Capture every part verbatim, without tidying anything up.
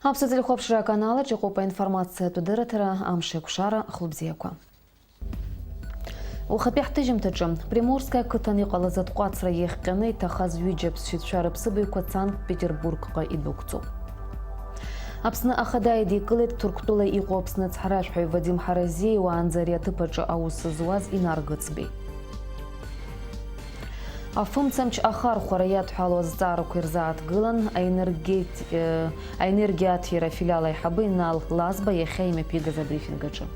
Аԥсуа телехәаԥшра аканалаҿ иҟоуп аинформациатә дырраҭара, амш еиқәшара, хәлыбзиақәа. Уахатәи ҳҭыжьымҭаҿы, Приморская ақыҭан иҟалаз атҟәацра иахҟьаны иҭахаз ҩыџьа аԥсшьацәа рыԥсыбаҩқәа Санкт-Петербургҟа идәықәҵоуп. Аԥсны Ахада идикылеит Ҭырқәтәыла иҟоу Аԥсны ацҳаражәҳәаҩ Вадим Ҳаразиа, уаанӡа ари аҭыԥ аҿы аус зуаз Инар Гыцбеи. Афымцамч ахархәара иадҳәалоу азҵаарақәа ирзааҭгылан аенергет-, э, аенергиаҭира афилиал аиҳабы Инал Лазба иахьа имҩаԥигаз абрифинг аҿы.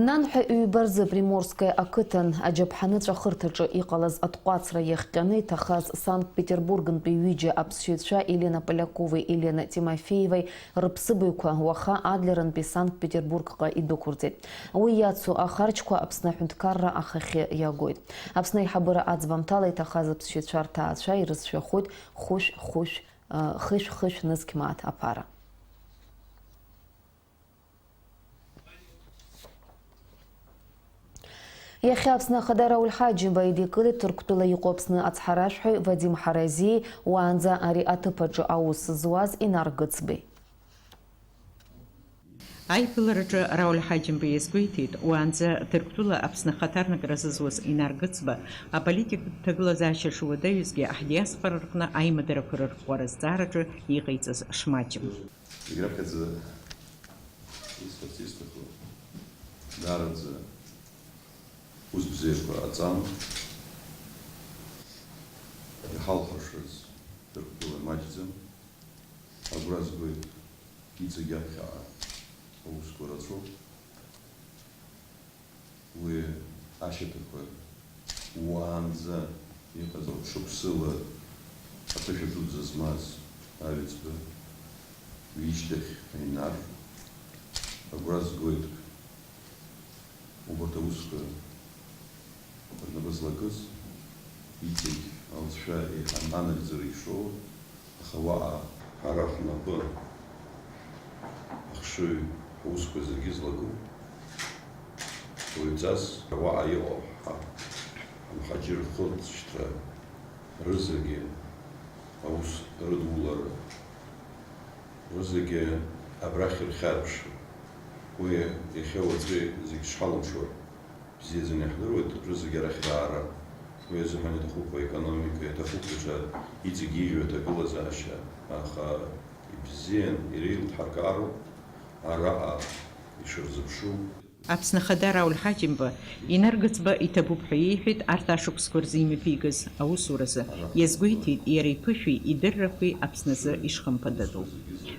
Нанҳәа ҩба рзы Приморская ақыҭан аџьаԥҳаныҵәахырҭаҿы иҟалаз атҟәацра иахҟьаны иҭахаз Санкт-Петербургнтәи ҩыџьа аԥсшьаҩцәа Елена Поляковеи Елена Тимофеевеи рыԥсыбаҩқәа уаха Адлернтәи Санкт-Петербургҟа идәықәырҵеит. Уи иацу ахарџьқәа Аԥсны аҳәынҭқарра ахахьы иагоит. Аԥсны аиҳабыра аӡбамҭала иҭахаз аԥсшьаҩцәа рҭаацәа ирызшәахоит хәышә, хәышә, хышә, хышә нызқь мааҭ аԥара. Иахьа Аԥсны Ахада Рауль Ҳаџьымба идикылеит Ҭырқәтәыла иҟоу Аԥсны ацҳаражәҳәаҩ Вадим Ҳаразиеи уаанӡа ари аҭыԥ аҿы аус зуаз Инар Гыцбеи. Аиԥылараҿы Рауль Ҳаџьымба иазгәеиҭеит, уаанӡа Ҭырқәтәыла Аԥсны ахаҭарнакра зызуаз Инар Гыцба аполитикатә ҭагылазаашьа шуадаҩызгьы ҳдиаспора рҟны аимадарақәа рырӷәӷәара азҵаараҿы иҟаиҵаз шмаҷым. Зегь раԥхьаӡа исҳәарц исҭаху, даараӡа ус бзиақәа ҟаҵан, иҳалхыршаз Ҭырқәтәыла маҷӡам. Агәра згоит иҵегь аԥхьаҟа аусқәа рацәоуп. Уи ашьаҭақәа уаанӡа иҟаз шықәсыла аԥышәа дуӡӡа змаз аҩӡба, уи ишьҭахь Инар, агәра згоит убарҭ аусқәа рнапы злакыз, иҵегь алҵшәа еиҳа анагӡара ишоу, аха уаҟа ҳара ҳнапы ахшыҩ ҳусқәа зегьы злаку, уаҩҵас уаҟа иҟоу ҳа-, ҳмҳаџьыр хылҵшьҭра рызегьы аус рыдулара, рызегьы абрахь ирхьарԥшра. Уи иахьа уаҵәы зегь шҳалымшо бзиаӡаны иаҳдыруеит, рызегьы арахь раара. Уи азыҳәан иаҭахуп аекономика, иаҭахуп даҽа иҵегь ижәу аҭагылазаашьа, аха ибзиан, иреилыдҳаркаароуп араҟа ишырзыԥшу. Аԥсны Ахада Рауль Ҳаџьымба Инар Гыцба иҭабуп ҳәа иеиҳәеит арҭ ашықәсқәа рзы имҩаԥигаз аусуразы. Иазгәеиҭеит иара иԥышәеи идыррақәеи Аԥсны азы ишхымԥадатәу.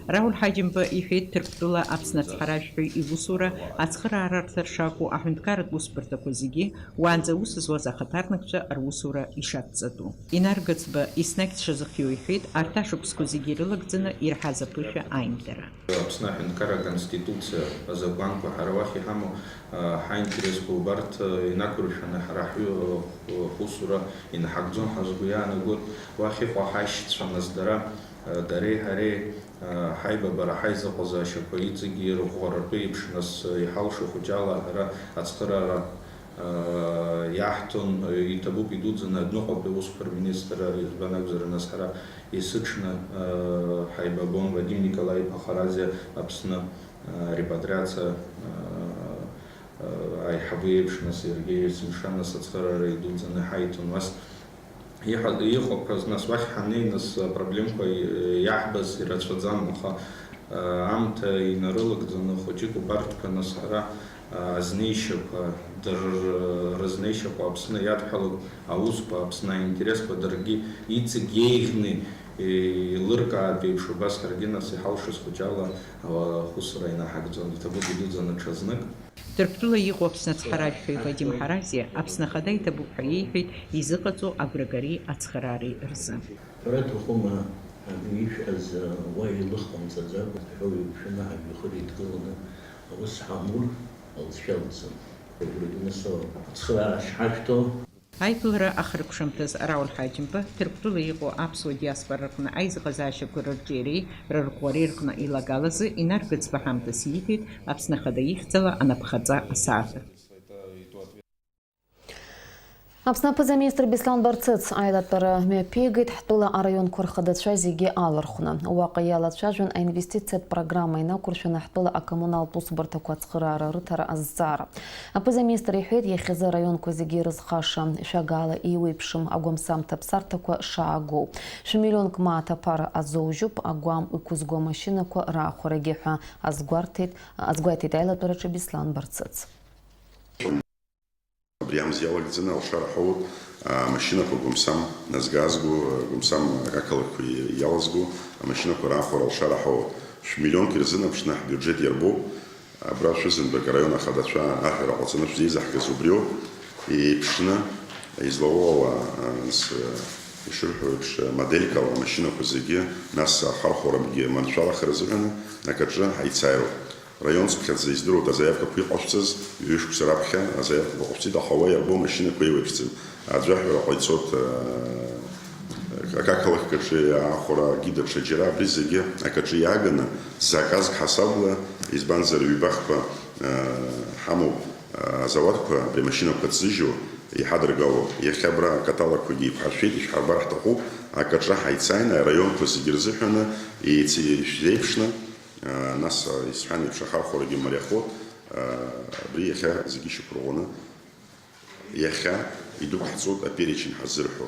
Рауль Ҳаџьымба иҳәеит Ҭырқәтәыла Аԥсны ацҳаражәҳәаҩ иусура ацхыраарарҭа шакәу аҳәынҭқарратә усбарҭақәа зегьы уаанӡа аус зуаз ахаҭарнакцәа русура ишадҵатәу. Инар Гыцба еснагь дшазыхиоу иҳәеит арҭ ашықәсқәа зегьы ирылагӡаны ирҳаз аԥышәа аимдара. Аԥсны аҳәынҭқарра аконституциа азакәанқәа ҳара уахь иҳамоу, а, ҳаинтересқәа убарҭ, а, инақәыршәаны ҳара ҳҩы-, ҳусура инаҳагӡон ҳәа сгәы иаанагоит. Уахь иҟоу ҳашьцәа нас дара, а, дареи ҳареи, а, ҳаибабара, ҳаизыҟазаашьақәа иҵегьы ирӷәӷәаратәы еиԥш нас, а, иҳалшо хәыҷала ҳара ацхыраара иаҳҭон, иҭабуп идуӡӡаны адәныҟатәи аусқәа рминистрра, избан акәзар, нас ҳара есыҽны ҳаибабон Вадим Николаи-иԥа Харазиа Аԥсны арепатриациа аиҳабы иеиԥш, нас иаргьы есымша нас ацхыраара идуӡӡаны ҳаиҭон. Нас иҟақәаз, нас уахь ҳаннеи, нас апроблемқәа иаҳбаз ирацәаӡан, аха Аамҭа инарылагӡаны хәыҷык убарҭқәа нас ҳара, а, азнеишьақәа, дыр-, рызнеишьақәа Аԥсны иадҳәалоуп аусқәа, Аԥсны аинтересқәа даргьы иҵегь еиӷьны, е, еилыркаартә еиԥш, убас ҳаргьы нас иҳалшаз хәыҷала, а, ахәыцра инаҳагӡон, иҭабуп идуӡӡаны ҽазнык. Ҭырқәтәыла иҟоу Аԥсны ацҳаражәҳәаҩ Вадим Ҳаразиа Аԥсны Ахада иҭабуп ҳәа иеиҳәеит изыҟаҵоу агәрагареи ацхыраареи рзы. Ҳәара аҭахума, абри ишәҳәаз, уа илыхҟамҵаӡакәа, ҳәоу еиқәшәаны ҳажәҩахыр еидгыланы аус ҳамур алҵшәа алҵын. Агәра ганы соуп. Ацхыраара шҳашәҭо. Аиԥылара ахыркәшамҭаз Рауль Ҳаџьымба Ҭырқәтәыла иҟоу аԥсуа диаспора рҟны аизыҟазаашьақәа рырҿиареи рырӷәӷәареи рҟны илагалазы Инар Гыцба ҳамҭас ииҭеит Аԥсны Ахада ихьӡала анапхаҵа асааҭ. Аԥсны аԥыза-министр Беслан Барцыц аилатәара мҩаԥигеит ҳтәыла араионқәа рхадацәа зегьы алархәны. Уаҟа иалацәажәон аинвестициатә программа инақәыршәаны ҳтәыла акоммуналтә усбарҭақәа ацхыраара рыҭара азҵаара. Аԥыза-министр иҳәеит, иахьазы араионқәа зегьы ирызхаша, шәагала еиуеиԥшым агәамсамҭа аԥсарҭақәа шаагоу. Шәмиллионк мааҭ аԥара азоужьуп, агәам иқәызго амашьынақәа раахәарагьы ҳәа азгәарҭеит, азгәеиҭеит аилатәараҿы Беслан Барцыц. Абри амз иалагӡаны алшара ҳауеит, амашьынақәа гәамсам назгазго, гәамсам ақалақьқәа иалазго амашьынақәа раахәара алшара ҳауеит. Шә-миллионк ирзынаԥшны ҳбиуџьет иарбоуп. Абра шәызынтәык араион ахадацәа аҳәара ҟаҵаны шәзеизаҳгаз убриоуп. Еиԥшны, излауоу ала, анс, ишырҳәо еиԥш, модельк ала амашьынақәа зегьы, нас ахархәарагьы маншәалахар азыҳәаны акаҿы ҳаицааироуп. Раионцыԥхьаӡа издыруеит азаиавкақәа иҟашәҵаз, ҩышықәса раԥхьа азаиавкақәа ҟашәҵеит, аха уа иарбоу амашьынақәа еиуеиԥшӡам. Аӡәаҳәара ҟаиҵоит, э, акакалақь аҿы иаахәара, егьи даҽа џьара, абри зегьы акаҿы иааганы, заказк ҳасабла, избанзар, ҩбахқәа, э, ҳамоуп, э, азауадқәа, абри амашьынақәа ҭзыжьу, иҳадыргало. Иахьа абра акаталогқәагьы еиқәҳаршәеит, ишәҳарбар ҳҭахуп, акаҿы ҳаицааины, араионқәа зегьы рзыҳәаны еици-, шәзеиԥшны, Нас, исҳәан еиԥш, ахархәарагьы мариахоит, абри иахьа зегьы шьақәырӷәӷәаны, иахьа идәықәҳҵоит аперечень ҳазырҳәо.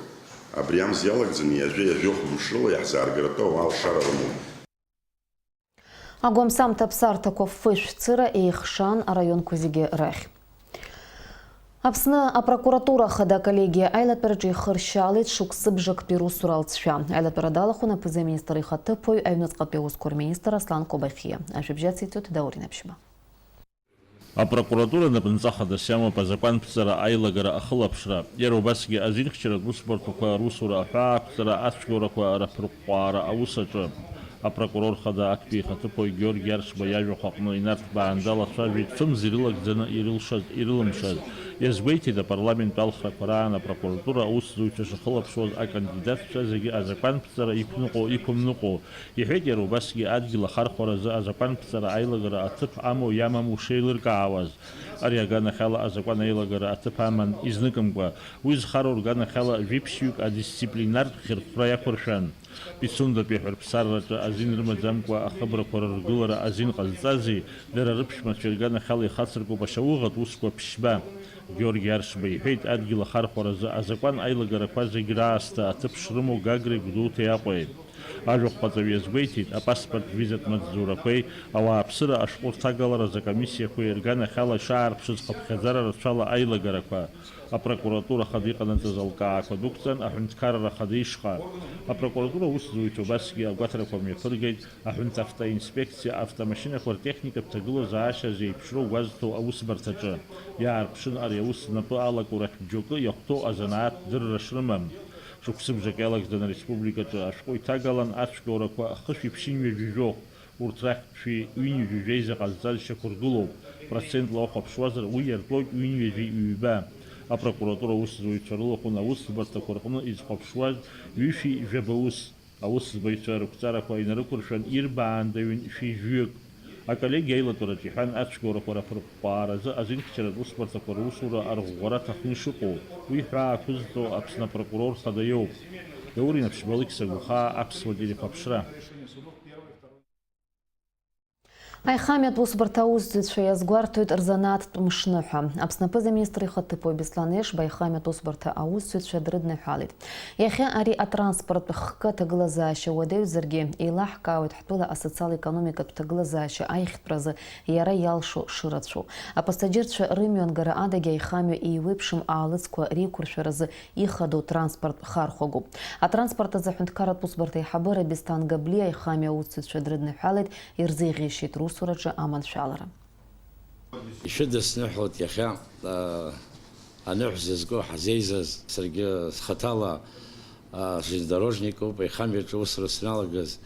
Абри амз иалагӡаны ҩажәа-ҩажәохә мшрыла иаҳзааргаратәы ауаа алшара рымоуп. Агәамсамҭа аԥсарҭақәа фышәцыра еихшан араионқәа зегьы рахь. Аԥсны апрокуратура ахада аколлегиа аилатәараҿы ихыршьалеит шықәсыбжактәи русура алҵшәа. Аилатәара далахәын аԥыза-министр ихаҭыԥуаҩ, аҩныҵҟатәи аусқәа рминистр Аслан Кобахьиа. Ажәабжь ациҵоит Даур Инаԥшьба. Апрокуратура напынҵа хадас иамоуп азакәанԥҵара аилагара ахылаԥшра, иара убасгьы азинхьчаратә усбарҭақәа русура аҳәаақәҵара ацәгьоурақәа раԥырҟәҟәаара аус аҿы. Апрокурор хада актәи ихаҭыԥуаҩ Георги Аршба иажәахә аҟны инарҭбаан далацәажәеит фымз ирылагӡаны ирылшаз, ирылымшаз. Иазгәеиҭеит апарламент алхрақәа раан апрокуратура аусзуҩцәа шахылаԥшуаз акандидатцәа зегьы азакәанԥҵара иқәныҟәо, иқәымныҟәо. Иҳәеит иара убасгьы адгьыл ахархәаразы азакәанԥҵара аилагара аҭыԥ амоу иамаму шеилыркаауаз. Ари аганахьала азакәан аилагара аҭыԥ аман изныкымкәа, уи зхароу рганахьала жәиԥшьҩык адисциплинартә хьырхәра иақәыршәан. Пицундатәи аҳәырԥсарраҿы азин рымаӡамкәа ахыбрақәа рыргылара азин ҟазҵази, дара рыԥшәмацәеи рганахьала ихацыркуп ашьауӷатә усқәа ԥшьба. Георги Аршба иҳәеит, адгьыл ахархәаразы азакәан аилагарақәа зегь раасҭа аҭыԥ шрымоу Гагреи Гәдоуҭеи Аҟәеи. Ажәахәҟаҵаҩ иазгәеиҭеит, апаспорт, визатә маҵзурақәеи ауааԥсыра ашәҟәы рҭагаларазы акомиссиақәеи рганахьала ишаарԥшыз хыԥхьаӡара рацәала аилагарақәа. Апрокуратура хада иҟанаҵаз алкаақәа дәықәҵан аҳәынҭқарра хада ишҟа. Апрокуратура аусзуҩцәа убасгьы агәаҭарақәа мҩаԥыргеит, аҳәынҭавтоинспекциа автомашьынақәа ртехникатә ҭагылазаашьа зеиԥшроу гәазҭо аусбарҭаҿы. Иаарԥшын ари аус знапы алаку рахьтә џьоукы иахәҭоу азанааҭ дырра шрымам. Шықәсыбжак иалагӡаны ареспубликаҿы ашәҟәы иҭагалан ацәгьоурақәа хышәи ԥшьынҩажәи жәохә. Урҭ рахьтә шәи ҩынҩажәи жәеиза ҟазҵаз шьақәыргылоуп, процентла уахәаԥшуазар, уи иартәоит ҩынҩажәи ҩба. Апрокуратура аусзуҩцәа рылахәын аусӡбарҭақәа рҟны изхәаԥшуаз ҩышәи жәаба ус. Аусӡбаҩцәа рықәҵарақәа инарықәыршәан, ирбаандаҩын шәи жәҩык. Аколлегиа аилатәараҿы иҳәан, ацәгьоурақәа раԥырҟәҟәааразы азинхьчаратә усбарҭақәа русура арӷәӷәара аҭахны ишыҟоу, уи ҳәаа ақәызҵо Аԥсны апрокурор хада иоуп. Даур Инаԥшьба, Алықьса Гәхаа, Аԥсуа телехәаԥшра. Аихамҩатә усбарҭа аусзуҩцәа иазгәарҭоит рзанааҭтә мшныҳәа. Аԥсны аԥыза-министр ихаҭыԥуаҩ Беслан Ешба аихамҩатә усбарҭа аусзуҩцәа дрыдныҳәалеит. Иахьа ари атранспорттә хкы аҭагылазаашьа уадаҩзаргьы, еилаҳкаауеит ҳтәыла асоциал-економикатә ҭагылазаашьа аиӷьтәразы иара иалшо шырацәоу. Апассаџьырцәа рымҩангара адагьы аихамҩа еиуеиԥшым аалыҵқәа реиқәыршәаразы ихадоу транспорт хархәагоуп. Атранспорт азы аҳәынҭқарратә усбарҭа аиҳабыра Бесҭан Габлиа аихамҩа аусзуҩцәа дрыдныҳәалеит, ирзеиӷьеишьеит русураҿы аманшәалара. Ишәыдысныҳәоит иахьа, а, аныҳәа зызку ҳазеизаз, саргьы схаҭала, а, железнодорожникуп, аихамҩаҿы аусура сналагаз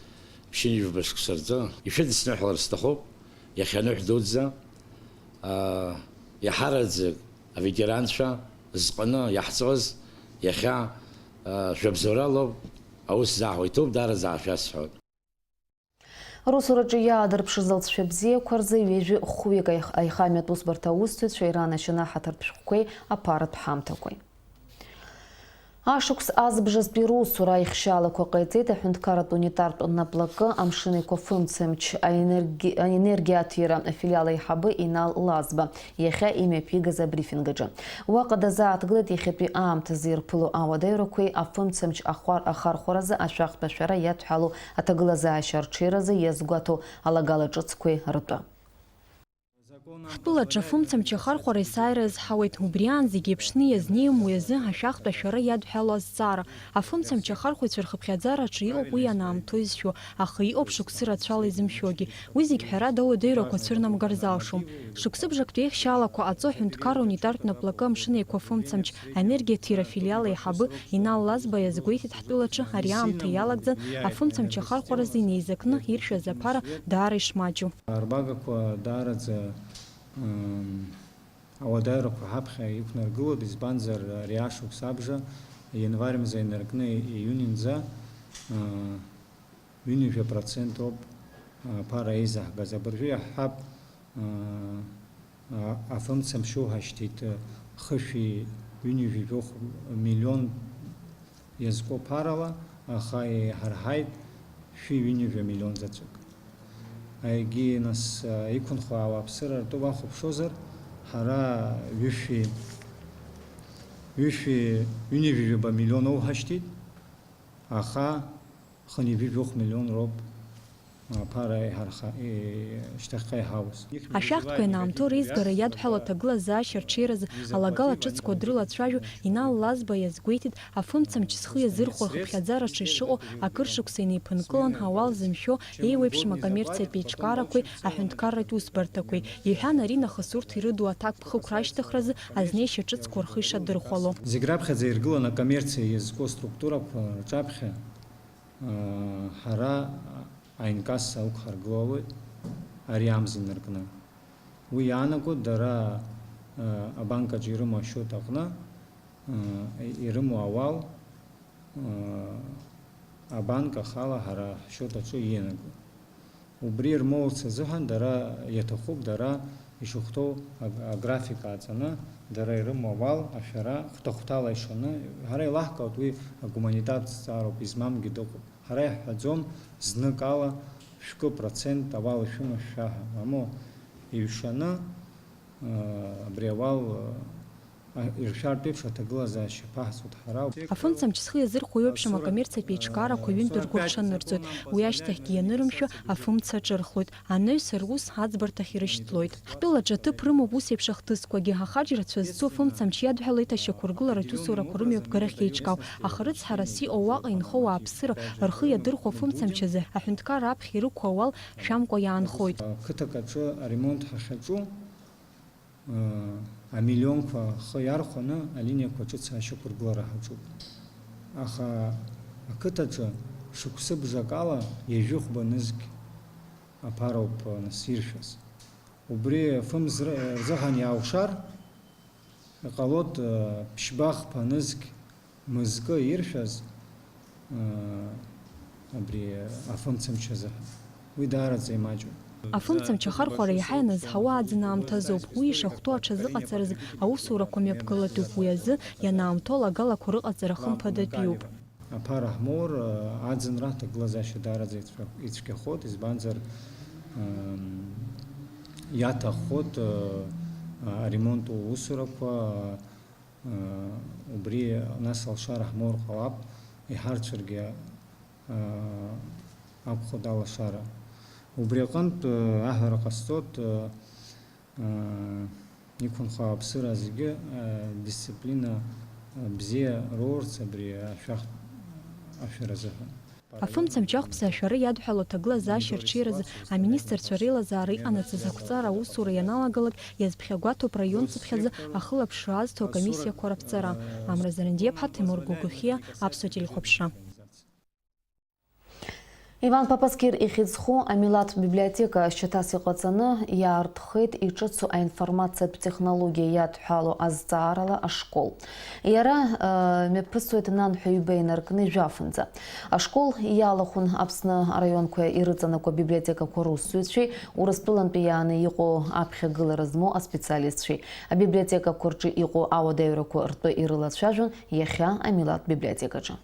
ԥшьынҩажәба шықәса рзы. Ишәыдысныҳәалар сҭахуп, иахьа аныҳәа дуӡӡа, а, иаҳараӡак аветеранцәа зҟны иаҳҵоз иахьа, а, жәабзоуралоуп, аус заҳуа иҭоуп, даараӡа аашәасҳәоит. Русураҿы иаадырԥшыз алҵшәа бзиақәа рзы ҩажәи хәҩык аих-, аихамҩатә усбарҭа аусзуҩцәа иранашьан аҳаҭыртә шәҟәқәеи аԥаратә ҳамҭақәеи. Ашықәс азбжазтәи русура аихшьаалақәа ҟаиҵеит аҳәынҭқарратә унитартә наплакы Амшын Еиқәа фымцамч аенерги-, аенергиаҭира афилиал аиҳабы Инал Лазба иахьа имҩаԥигаз абрифинг аҿы. Уаҟа дазааҭгылеит иахьатәи аамҭазы ирԥыло ауадаҩрақәеи афымцамч ахәар-, ахархәаразы ашәахтә ашәара иадҳәалоу аҭагылазаашьа арҽеиразы иазгәаҭоу алагала ҿыцқәеи ртәы. Ҳтәылаҿы афымцамч ахархәара есааира иазҳауеит. Убри аан зегьы еиԥшны иазнеиуам уи азы ашәахтә ашәара иадҳәало азҵаара. Афымцамч ахархәаҩцәа рхыԥхьаӡараҿы иҟоуп уи анаамҭоу изшәо, аха иҟоуп шықәсы рацәала изымшәогьы. Уи зегь ҳәарада ауадаҩрақәа цәырнамгар залшом. Шықәсыбжактәи аихшьаалақәа ҟаҵо аҳәынҭқарра унитартә наплакы Амшын Еиқәа фымцамч аенергиаҭира афилиал аиҳабы Инал Лазба иазгәеиҭеит, ҳтәылаҿы ари аамҭа иалагӡан афымцамч ахархәаразы инеизакны иршәаз аԥара даара ишмаҷу. Арбагақәа даараӡа, м, ауадаҩрақәа ҳаԥхьа иқәнаргылоит, избанзар, ари ашықәс абжа, ианвар мза инаркны июнь мза, ы, ҩынҩажәа процент ауп, ы, аԥара еизаҳгаз. Абыржәы иаҳҳәап, ы, ы, афымцамч уҳашьҭит, ы, хышәи ҩынҩажәи жәохә миллион иазку ԥарала, аха иҳарҳаит шәи ҩынҩажәа миллион заҵәык. Егьи, нас, иқәынхо ауааԥсыра ртәы уахәаԥшуазар, ҳара ҩышәи, ҩышәи ҩынҩажәи жәаба миллион оуҳашьҭит, аха хынҩажәи жәохә миллион роуп аԥара иҳарха-, и-, шьҭахьҟа иҳауз. Ашәахтәқәа ианаамҭоу реизгара иадҳәало аҭагылазаашьа арҽеиразы алагала ҿыцқәа дрылацәажәо Инал Лазба иазгәеиҭеит, афымцамч зхы иазырхәо рхыԥхьаӡараҿы ишыҟоу акыр шықәса инеиԥынкылан, ауал зымшәо еиуеиԥшым акоммерциатә еиҿкаарақәеи аҳәынҭқарратә усбарҭақәеи. Иҳәан, аринахыс урҭ ирыду аҭакԥхықәра ашьҭыхразы азнеишьа ҿыцқәа рхы ишадырхәало. Зегь раԥхьаӡа иргылан акоммерциа иазку аструктурақәа рҿаԥхьа, ыы, ҳара аинкасса ықәҳаргылалоит ари амза инаркны. Уи иаанаго дара, ыы, абанк аҿы ирымоу ашьот аҟны, ыы, ирымоу ауал, ыы, абанк ахала ҳара ҳшьот аҿы иианаго. Убри ирмоурц азыҳәан дара иаҭахуп, дара ишахәҭоу аг-, аграфик ааҵаны, дара ирымоу ауал ашәара хәҭа-хәҭала ишаны, ҳара илаҳкаауеит, уи агуманитартә зҵаароуп, измамгьы дыҟоуп. Ҳара иаҳҳәаӡом зныкала шәкы процент ауал ишәымоу шәҳәа ҳәа, мамоу, иҩшаны, ы, абри ауал, ы, а, иршәартә еиԥш аҭагылазаашьа ԥаҳҵоит ҳара. Афымцамч зхы иазырхәо еиуеиԥшым акоммерциатә еиҿкаарақәа ҩынтә ргәы рҽанырҵоит, уи ашьҭахьгьы ианырымшәо, афымца аҿырхуеит, анаҩс рус аӡбарҭахь ирышьҭлоит. Ҳтәылаҿы аҭыԥ рымоуп ус еиԥш ахҭысқәагьы, ахарџь рацәа зцу афымцамч иадҳәалоит ашьақәыргыларатә усурақәа рымҩаԥгарахь еиҿкаау, аха рыцҳарас иҟоу уаҟа инхо ауааԥсыра рхы иадырхәо афымцамч азы аҳәынҭқарра аԥхьа ирықәу ауал шәамкәа иаанхоит. Қыҭак аҿы аремонт ҳахьаҿу, амиллионқәа ахы иархәаны алиниақәа ҿыц ашьақәыргылара ҳаҿуп. Аха ақыҭаҿы шықәсыбжак ала ҩажәихәба нызқь аԥароуп, нас, иршәаз. Убри фымз ры-, рзыҳәан иааушар, иҟалоит, ы, ԥшьба-хԥа нызқь мызкы иршәаз, ы, абри афымцамч азыҳәан. Уи даараӡа имаҷуп. Афымцамч ахархәара иаҳа ианазҳауа аӡын аамҭазоуп. Уи ишахәҭоу аҽазыҟаҵаразы аусурақәа мҩаԥгалатәуп. Уи азы ианаамҭоу алагалақәа рыҟаҵара хымԥадатәиуп. Аԥара ҳмоур, аӡынра аҭагылазаашьа даараӡа ицәгьа-, ицәгьахоит, избанзар, м, иаҭаххоит, ы, аремонт усурақәа, ы, убри нас алшара ҳмоур ҟалап, иҳарцәаргьы, ы, акәхоит алашара. Убри аҟынтә, ы, аҳәара ҟасҵоит, ы, Иқәынхо ауааԥсыра зегьы, э, дисциплина, э, бзиа роурц абри ашәахтә ашәара азыҳәан. Афымцамч ахәԥса ашәара иадҳәало аҭагылазаашьа арҽеиразы аминистрцәа реилазаара иҟанаҵаз ақәҵара аусура ианалагалак, иазԥхьагәаҭоуп раион цыԥхьаӡа ахылаԥшра азҭо акомиссиақәа раԥҵара. Амра Зарандиаԥҳа, Тимур Гогохиа, Аԥсуа телехәаԥшра. Иван Папаскир ихьӡ зху амилаҭтә библиотека шьаҭас иҟаҵаны иаартхеит иҿыцу аинформациатә технологиа иадҳәалоу азҵаарала ашкол. Иара, э, мҩаԥысуеит нанҳәа ҩба инаркны жәафынӡа. Ашкол иалахәын Аԥсны араионқәа ирыҵанакуа абиблиотекақәа русзуҩцәеи Урыстәылантәи иааны иҟоу аԥхьагылара змоу аспециалистцәеи. Абиблиотекақәа рҿы иҟоу ауадаҩрақәа ртәы ирылацәажәон иахьа амилаҭтә библиотекаҿы.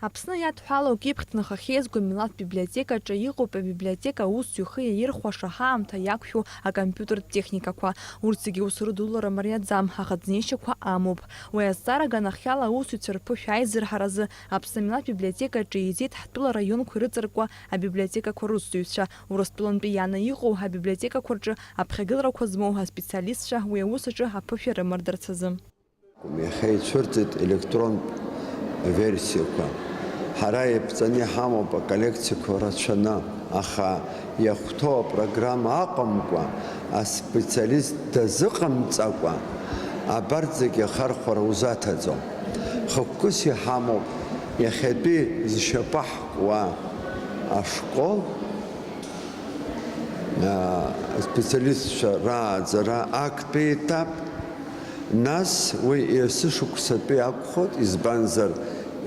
Аԥсны иадҳәалоу акьыԥхь нхахьеизго амилаҭтә библиотекаҿы иҟоуп абиблиотека аусзуҩ ихы иаирхәаша ҳаамҭа иақәшәо акомпиутертә техникақәа. Урҭ зегьы ус рыдулара мариаӡам, аха ӡнеишьақәа амоуп. Уи азҵаара аганахьала аусзуҩцәа рԥышәа аизырҳаразы Аԥсны амилаҭтә библиотекаҿы еизеит ҳтәыла араионқәа ирыҵаркуа абиблиотекақәа русзуҩцәа. Урыстәылантәи иааны иҟоу абиблиотекақәа рҿы аԥхьагыларақәа змоу аспециалистцәа уи аус аҿы аԥышәа рымардарц азы. Иахьа ицәырҵит електронтә версиақәа. Ҳара иаԥҵаны иҳамоуп аколлекциақәа рацәаны, аха иахәҭоу апрограмма аҟамкәа, аспециалист дазыҟамҵакәа, абарҭ зегьы ахархәара узаҭаӡом. Хықәкыс иҳамоуп иахьатәи зшьапы ҳкуа ашкол, аа, аспециалистцәа рааӡара актәи етап, нас уи есышықәсатәи акәхоит, избанзар,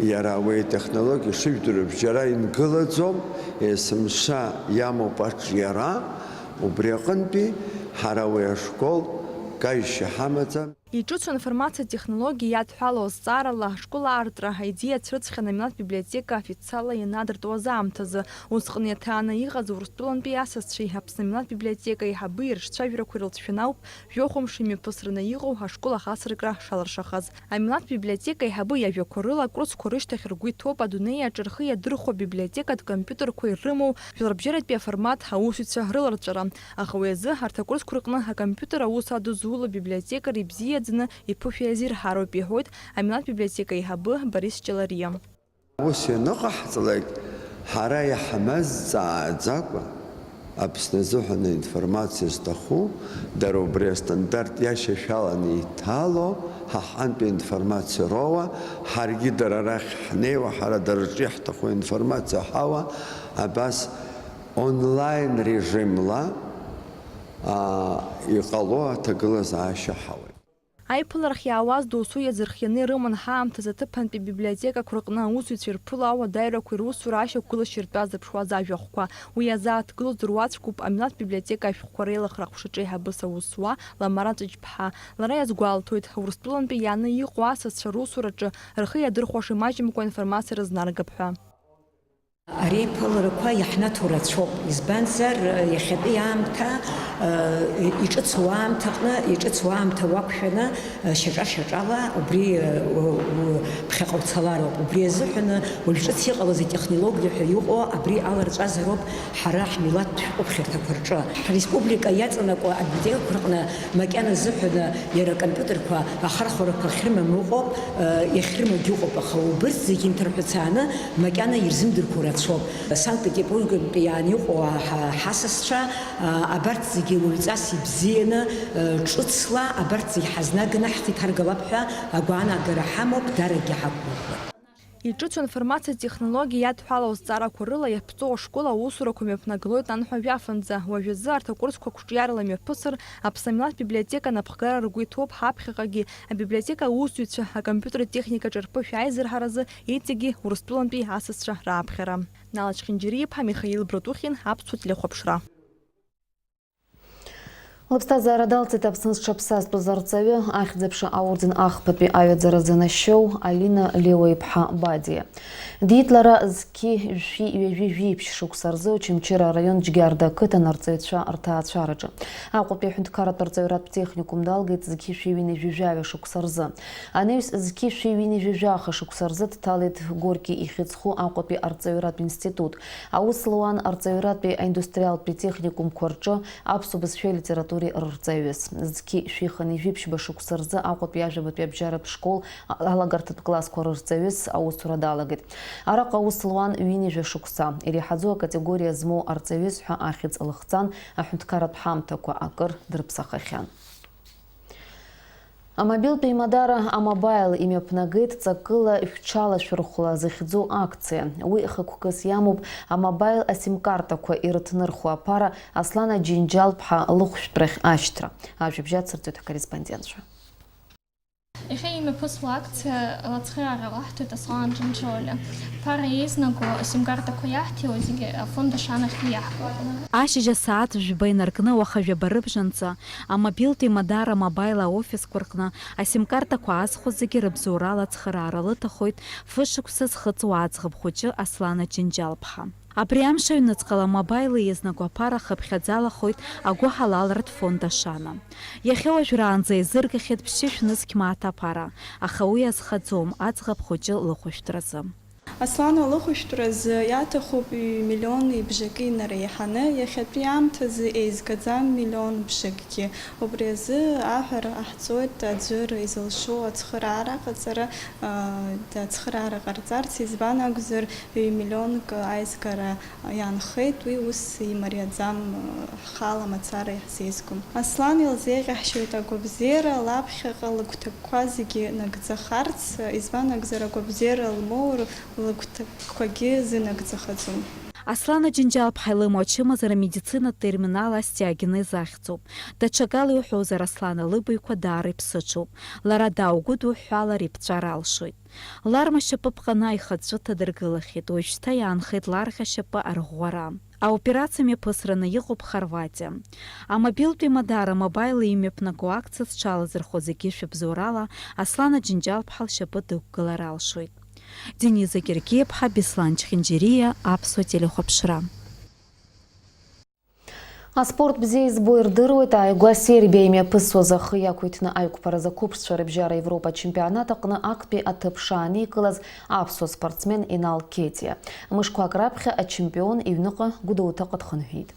иара уи атехнологиа шыжәдыруеиԥш џьара ингылаӡом, есымша иамоуп аҿиара, убри аҟынтәи ҳара уи ашкол каишьа ҳамаӡам. Иҿыцу аинформациатә технологиа иадҳәалоу азҵаарала, ашкол аартра аидеиа цәырҵхьан амилаҭтә библиотека официалла ианадыртуаз аамҭазы. Усҟан иаҭааны иҟаз Урыстәылантәи асасцәеи Аԥсны амилаҭтә библиотека аиҳабы ирҿцәажәарақәа ирылҵшәаны ауп, жәохә мшы имҩаԥысраны иҟоу ашкол ахацыркра шалыршахаз. Амилаҭтә библиотека аиҳабы иажәақәа рыла, акурсқәа рышьҭахь ргәы иҭоуп адунеи аҿы рхы иадырхәо абиблиотекатә компиутерқәа ирымоу жәларбжьаратәи аформат аусзуҩцәа рыларҵәара. Аха уи азы арҭ акурсқәа рҟны акомпиутер аус адызуло абиблиотекари ибзиаӡаны иԥышәа иазирҳароуп, иҳәоит амилаҭтә библиотека аиҳабы Борис Ҷалариа. Ус ианыҟаҳҵалак, ҳара иҳамазҵааӡакәа, Аԥсны азыҳәан аинформациа зҭаху, дара убри астандарт иашьашәаланы иҭало, ҳа ҳҟынтә информациа роуа, ҳаргьы дара рахь ҳнеиуа, ҳара дара рҿы иаҳҭаху аинформациа ҳауа, абас онлайн режимла, аа, иҟало аҭагылазаашьа ҳауеит. Аиԥыларахь иаауаз досу иазырхианы ирыман ҳаамҭазы аҭыԥантәи абиблиотекақәа рҟны аусзуҩцәа ирԥыло ауадаҩрақәеи русура ашьақәгылашьеи ртәы азыԥшуаз ажәахәқәа. Уи азы ааҭгыло здыруаӡәкуп амилаҭтә библиотека ашәҟәқәа реилыхра аҟәшаҿы аиҳабыс аус зуа Ламара Ҵәыџьԥҳа. Лара иазгәалҭоит, Урыстәылантәи иааны иҟоу асасцәа русураҿы рхы иадырхәаша имаҷымкәа аинформациа рызнаргап ҳәа. Ари аиԥыларақәа иаҳнаҭо рацәоуп, избанзар, иахьатәи аамҭа, иҿыцу аамҭаҟны, иҿыцу аамҭа уақәшәаны, шьаҿа-шьаҿала убри, ԥхьаҟа уцалароуп. Убри азыҳәаны уажә ҿыц иҟалаз атехнологиа ҳәа иҟоу абри аларҵәазароуп ҳара ҳмилаҭтә шәҟәыԥхьарҭақәа рҿы. Ҳреспублика иаҵанакуа абиблиотекақәа рҟны макьана азыҳәаны иара акомпиутерқәа ахархәарақәа ахьрымам ыҟоуп, иахьрымоугьы ыҟоуп, аха убырҭ зегьы инҭарҳәацааны макьана ирзымдырқәо рацәоуп. Санкт-Петербургтәи иааны иҟоу ҳа-, ҳасасцәа, а, абарҭ зегьы уаҩҵас ибзианы, а, ҿыцла абарҭ зегьы ҳазнаганы ҳхы иҭаргалап ҳәа агәаанагара ҳамоуп, дарагьы ҳақәгәыӷуеит. Иҿыцу аинформациатә технологиа иадҳәалоу азҵаарақәа рыла иаԥҵоу ашкол аусурақәа мҩаԥнагалоит анҳәа жәафынӡа. Уажәазы арҭ акурсқәа қәҿиарала имҩаԥысыр, Аԥсны амилаҭтә библиотека анапхгара ргәы иҭоуп ҳаԥхьаҟагьы абиблиотека аусзуҩцәа акомпиутертә техникаҿы рԥышәа аизырҳаразы иҵегьы Урыстәылантәи асасцәа рааԥхьара. Нала Чхинџьариа-иԥҳа, Михаил Братухин, Аԥсуа телехәаԥшра. Лыԥсҭазаара далҵит Аԥсны зҽаԥсазтәыз арҵаҩы, Ахьӡ-аԥша аорден ахԥатәи аҩаӡара занашьоу Алина Леуа-иԥҳа Бадиа. Диит лара зқьи жәшәи ҩажәи жәиԥшь шықәса рзы Очамчыра араион Џьгьарда ақыҭан арҵаҩцәа рҭаацәараҿы. Аҟәатәи аҳәынҭқарратә арҵаҩратә техникум далгеит зқьи жәшәи ҩынҩажәи жәаҩа шықәса рзы. Анаҩс зқьи жәшәи ҩынҩажәи жәаха шықәса рзы дҭалеит Горки ихьӡ зху Аҟәатәи арҵаҩратә институт. Аус луан арҵаҩратәи аиндустриалтәи техникумқәа рҿы аԥсуа бызшәеи алитературеи рырҵаҩыс. Зқьи шәи хынҩажәи жәиԥшьба шықәса рзы Аҟәатәи ажәабатәи абжьаратә школ алагарҭатә классқәа рырҵаҩыс аусура далагеит. Араҟа аус луан ҩынҩажәа шықәса. Иреиҳаӡоу акатегориа змоу арҵаҩыс ҳәа ахьӡ лыхҵан аҳәынҭқарратә ҳамҭақәа акыр дрыԥсахахьан. Амобилтә еимадара А-Мобаил имҩаԥнагеит ҵакыла шәҽалашәырхәла захьӡу акциа. Уи хықәкыс иамоуп А-Мобаил асимкартақәа ирыҭнырхуа аԥара Аслан Аџьынџьал-ԥҳа лыхәшәтәрахь ашьҭра. Ажәабжь ацырҵоит ҳкорреспондентцәа. Иахьа имҩаԥысуа акциа алацхраара лаҳҭоит Аслан Џьынџьал-иԥа. Аԥара еизнаго асимкартақәа иаҳҭиуа зегьы афонд ашанахь иаҳкуеит. Ашьыжь асааҭ жәба инаркны уаха жәаба рыбжанҵы амобилтә еимадара А-Мобаил аофисқәа рҟны асимкартақәа аазхәо зегьы рыбзоурала ацхыраара лыҭахоит фышықәса зхыҵуа аӡӷаб хәыҷы Аслан Аџьынџьал-ԥҳа. Абри амш аҩныҵҟала А-Мобаил еизнаго аԥара хыԥхьаӡалахоит агәыҳалалратә фонд ашана. Иахьа уажәраанӡа еизыргахьеит ԥшьышә нызқь мааҭ аԥара, аха уи азхаӡом аӡӷаб хәыҷы лыхәышәтәразы. Аслан лыхәышәтәразы иаҭахуп ҩ-миллион ибжаки инареиҳаны, иахьатәи аамҭазы еизгаӡам миллион бжакгьы. Убри азы аҳәара ҟаҳҵоит аӡәыр изылшо ацхыраара аҟаҵара, а, ацхыраара ҟарҵарц, избан акәзар, ҩ-миллионк аизгара иаанхеит, уи ус имариаӡам, ҳхала мацара иаҳзеизгом. Аслан илзеиӷьаҳшьоит агәабзиара лаԥхьаҟа лыгәҭакқәа зегьы нагӡахарц, избан акәзар, агәабзиара лмоур, лыгәҭакқәагьы зынагӡахаӡом. Аслан Аџьынџьал-ԥҳа илымоу ачымазара амедицинатә терминал астеогенез ахьӡуп. Даҽакала иуҳәозар, Аслан лыбаҩқәа даара иԥсыҽуп. Лара дааугәыдуҳәҳәалар иԥҵәар алшоит. Ларма шьапы ԥҟаны аихатә ҵәы ҭадыргылахьеит, уажәшьҭа иаанхеит ларӷьа шьапы арӷәӷәара. Аоперациа мҩаԥысраны иҟоуп Хорватиа. Амобилтә еимадара А-Мобаил имҩаԥнаго акциа зҽалазырхәо зегьы шәыбзоурала Аслан Аџьынџьал-ԥҳа лшьапы дықәгылар алшоит. Дениза Гергиаԥҳа, Беслан Чхинџьириа, Аԥсуа телехәаԥшра. Аспорт бзиа избо ирдыруеит, ааигәа Сербиа имҩаԥысуаз ахы иақәиҭны аиқәԥаразы ақәыԥшцәа рыбжьара Европа ачемпионат аҟны актәи аҭыԥ шааникылаз аԥсуа спортсмен Инал Кетиа. Мышқәак раԥхьа ачемпион иҩныҟа Гәдоуҭаҟа дхынҳәит.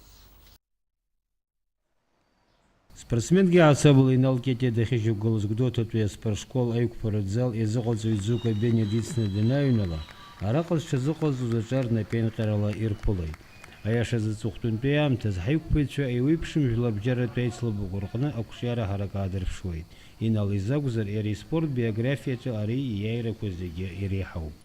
Спортсменк иаасабала Инал Кетиа дахьышьақәгылаз Гәдоуҭатәи аспортшкол аиқәԥаратә зал иазыҟаҵаҩ Ӡука Бениа дицны данааҩнала, араҟа зҽазыҟазҵоз аҿар напеинҟьарала ирԥылеит. Аиашазы, аҵыхәтәантәи аамҭазы ҳаиқәԥаҩцәа еиуеиԥшым жәларбжьаратәи аицлабақәа рҟны ақәҿиара ҳарак аадырԥшуеит. Инал изакәзар, иара испорт биографиаҿы ари ииааирақәа зегьы иреиҳауп.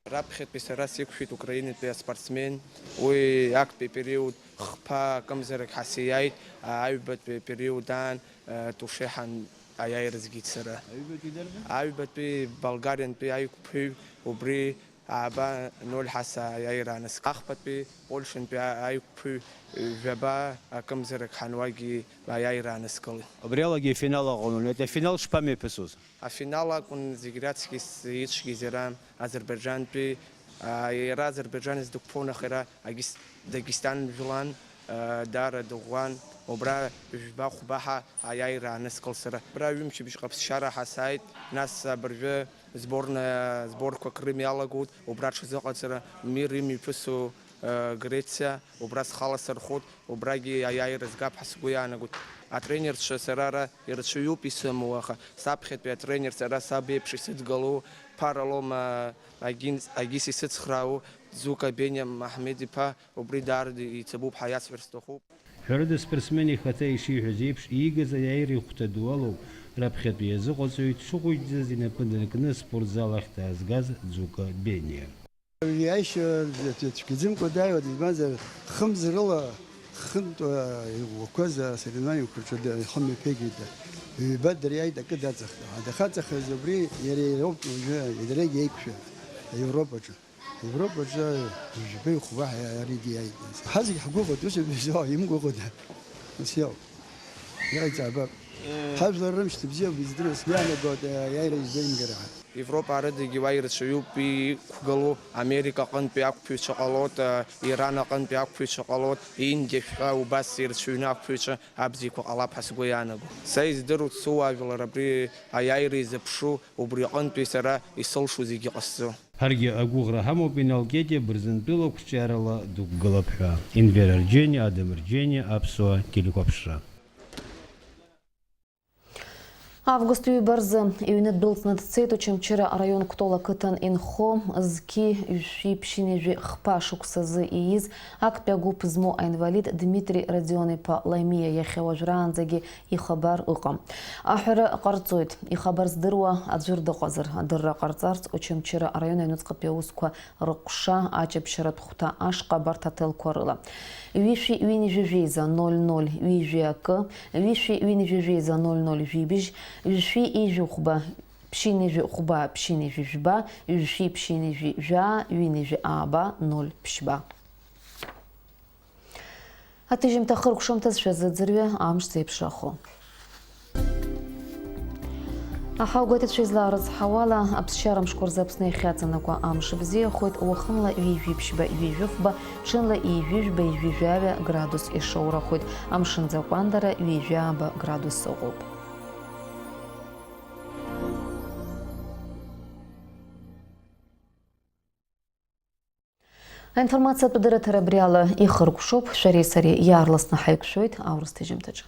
Раԥхьатәи сара сиқәшәеит украинатәи аспортсмен, уи актәи апериод хԥа акымзарак ҳасиааит, аҩбатәи апериод аан, э, Тушеҳан аиааира згеит сара. Аҩбатәи дарбан? Аҩбатәи болгариантәи аиқәԥаҩ, убри ааба ноль ҳаса аиааира ааныскылеит. Ахԥатәи Польшантәи аиқәԥаҩ, э, жәаба акымзарак ҳануагьы аиааира ааныскылеит. Убри алагьы афинал аҟалон. Афинал шԥамҩаԥысуаз? Афинал акәын зегь раҵкьыс ицәгьаз иара, Азербаиџьантәи, аа, иара Азербаиџьан изы дықәԥон, аха иара Агис-, Дагестан жәлан, аа, даара дыӷәӷәан, убра жәба-хәба ҳа аиааира ааныскыл сара. Абра ҩымчыбжьҟа ԥсшьара ҳасааит, нас абыржәы сборная, сборқәа Крым иалагоит, убра ҽазыҟаҵара, Мир имҩаԥысу, аа, Грециа, убра схала сырхәот, убрагьы аиааира згап ҳәа сгәы иаанагоит. Атренерцәа сара ара ирацәаҩуп исымоу, аха саԥхьатәи атренер сара саб еиԥш исыдгылоу, Ԥара Лома Агин-, Агис исыцхраау Ӡука Бениа Маҳмед-иԥа, убри даара иҭабуп ҳәа иасҳәар сҭахуп. Ҳәарада, аспортсмен ихаҭа ишиҳәаз еиԥш, иигаз аиааира ихәҭа ду алоуп раԥхьатәи иазыҟаҵаҩ дшыхәыҷӡаз инапы данкны аспортзал ахь даазгаз Ӡука Бениа. Иааишьа цәгьаӡымкәа дааиуан, избанзар, хымз рыла, хынтә, э, иӷәӷәақәаз асоревнованиақәа рҿы д-, ихы мҩаԥигеит. Ҩба дыриааит, акы даҵахт. Дахаҵахаз убри иара иоуп уажәы, иара иеиқәшәа Европаҿы. Европаҿы жәбеи хәба ҳәа ари диааит. Ҳазегь ҳгәыӷуеит, ус бзоу имгәыӷуада? Ус иоуп. Иҟаиҵа абап. Ҳажәлар рымшьҭа бзиоуп издыруа, сгәы иаанагоит, аиааира изеимгараха. Европа арыдагьы уа ирацәаҩуп иқәгылоу, Америка аҟынтәи ақәԥаҩцәа ҟалоит, Иран аҟынтәи ақәԥаҩцәа ҟалоит, Индиа шәҳәа убас ирацәаҩны ақәԥаҩцәа абзиақәа ҟалап ҳәа сгәы иаанаго. Са издыруеит, сыуаажәлар абри аиааира изыԥшу, убри аҟынтәи сара исылшо зегьы ҟасҵо. Ҳаргьы агәыӷра ҳамоуп Инал Кетиа бырзентәыла қәҿиарала дықәгылап ҳәа. Инвер Арџьениа, Адам Арџьениа, Аԥсуа телехәаԥшра. Август ҩба рзы иҩны дәылҵны дцеит Очамчыра араион Кәтол ақыҭан инхо зқьи жәшәи ԥшьынҩажәи хԥа шықәсазы ииз актәи агәыԥ змоу аинвалид Дмитри Родион-иԥа Ламиа, иахьа уажәраанӡагьы ихабар ыҟам. Аҳәара ҟарҵоит, ихабар здыруа аӡәыр дыҟазар, адырра ҟарҵарц Очамчыра араион аҩныҵҟатәи аусқәа рыҟәша аҷаԥшьаратә хәҭа ашҟа абарҭ аҭелқәа рыла: ҩышәи ҩынҩажәи жәеиза ноль ноль ҩажәи акы, ҩышәи ҩынҩажәи жәеиза ноль ноль жәибжь, ҩышәи ҩажәи хәба ԥшьынҩажәи хәба ԥшьынҩажәи жәба, ҩышәи ԥшьынҩажәи жәаа ҩынҩажәи ааба ноль ԥшьба. Аҭыжьымҭа хыркәшамҭазшәа зыӡырҩы амш зеиԥшрахо. Аҳауагәаҭацәа излаарыцҳауала, аԥсшьара мшқәа рзы Аԥсны иахьаҵанакуа амш бзиахоит, уахынла ҩажәи ԥшьба, ҩажәи фба, ҽынла ҩажәи жәба, ҩажәи жәаҩа градус ишоурахоит, амшын ӡакәандара ҩажәи ааба градус ыҟоуп. Аинформациатә дырраҭара абри ала ихыркәшоуп, шәареи сареи иаарласны ҳаиқәшәоит аурыс ҭыжьымҭаҿы.